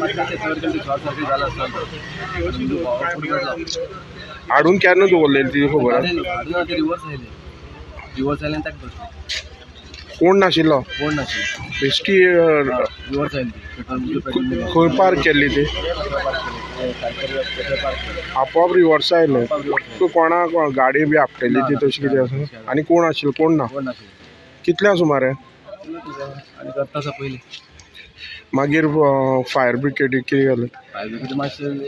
Short circuit झालं असतं. हाडून केन्ना दवरलेली ती खबर आसा? हाडून रिवर्स आयले, रिवर्स आयले आनी ताका बसले. कोण नाशिल्लो? कोण नाशिल्लो. बेश्टी रिवर्स आयली ती पेट्रोल पेट्रोल. खंय पार्क केल्ली ती? आपोआप रिवर्स आयले. तूं कोणाक गाडी बी आपटेली ती तशी कितें आसा? आनी कोण आशिल्लो? कोण ना? कोण नाशिल्लो. कितल्या सुमारे? आनी करता आसा पयलीं. मागीर फायर ब्रिगेडीक कितें जालें? फायर ब्रिगेड मातशें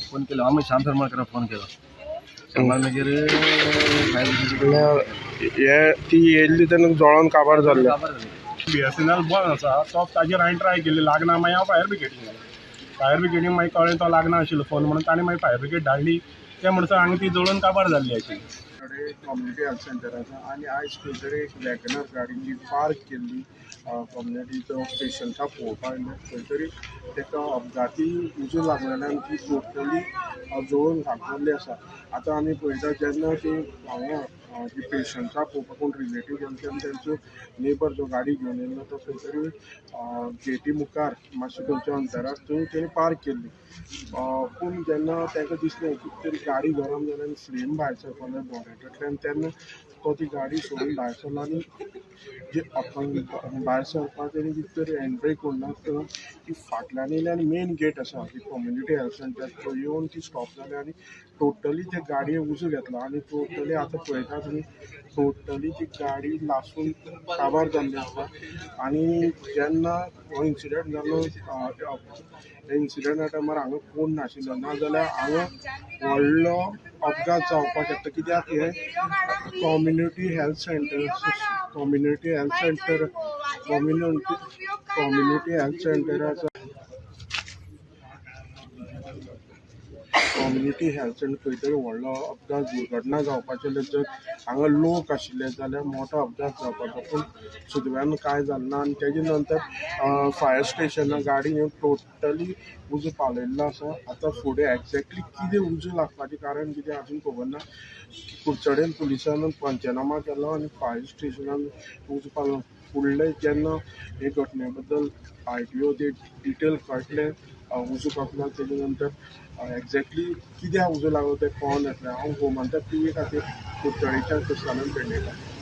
फोन केलो आमी, श्याम सरमाळकराक फोन केलो. श्यामान मागीर फायर ब्रिगेड म्हणल्यार हे ती येयल्ली तेन्ना जळोन काबार जाल्ले. काबार जालें. बीएसएनएल बंद आसा तो, ताजेर हांवें ट्राय केली, लागना. मागीर हांव फायर ब्रिगेडीन गेलो. फायर ब्रिगेडीन मागीर कळ्ळें तो लागना आशिल्लो फोन म्हणून. ताणें मागीर फायर ब्रिगेड धाडली. ते म्हणसर हांगा ती जळून काबार जाल्ली आशिल्ली. कडेन कम्युनिटी हेल्थ सेंटर आसा आनी आयज खंय तरी एक वॅगनर गाडी जी पार्क केल्ली कम्युनिटीचो पेशंटाक पळोवपाक आयिल्ले, खंय तरी ताका अपघाती उजो लागलेल्यान ती टोटली जळून खाक जाल्ली आसा. आतां आमी पळयता, जेन्ना ती हांगा जी पेशंटाक पळोवपाक कोण रिलेटीव गेले तेन्ना तेंचो नेबर जो गाडी घेवन येयल्लो तो खंय तरी गेटी मुखार मातशें खंयच्या अंतरार थंय तेणी पार्क केल्ली. पूण जेन्ना ताका दिसलें की तरी गाडी गरम जाली आनी फ्लेम भायर सरपाक लागली बोनेटांतल्यान, तेन्ना तो ती गाडी सोडून भायर सरलो आनी जे भायर सरपाक तेणी कितें तरी हँड ब्रेक करूंक ना, ती फाटल्यान येयली आनी मेन गेट आसा ती कम्युनिटी हेल्थ सेंटर थंय येवन ती स्टॉप जाली आनी टोटली ते गाडयेक उजो घेतलो. आनी टोटली आतां पळयता तुमी, टोटली ती गाडी लासून काबार जाल्ली आसा. आनी जेन्ना हो इन्सिडंट जालो, इन्सिडंटा टायमार हांगा कोण नाशिल्लो, नाजाल्यार हांगा व्हडलो अपघात जावपाक शकता, कित्याक हें community health center community health सेंटराचो community health centre खंय तरी व्हडलो अपघात, दुर्घटना जावपाची आसली, जर हांगा लोक आशिल्ले जाल्यार मोठो अपघात जावपाचो. पूण सुदैवान कांय जालें ना. आनी तेजे नंतर फायर स्टेशना गाडी येवन टोटली उजो पालयल्लो आसा. आतां फुडें एग्जॅक्टली कितें उजो लागपाचें कारण कितें आजून खबर ना. कुडचडें पुलिसान पंचनामा केलो आनी फायर स्टेशनान उजो पालोवन फुडले जेन्ना हे घटने बद्दल आरटीओ ते डिटेल कळटलें, उजो पावला तेजे नंतर एग्जॅक्टली कित्याक उजो लागलो तें कळोन येतलें. हांव गोमंतक टीवी खातीर कुडचडेच्यान कृष्णानंद पेडणेकर.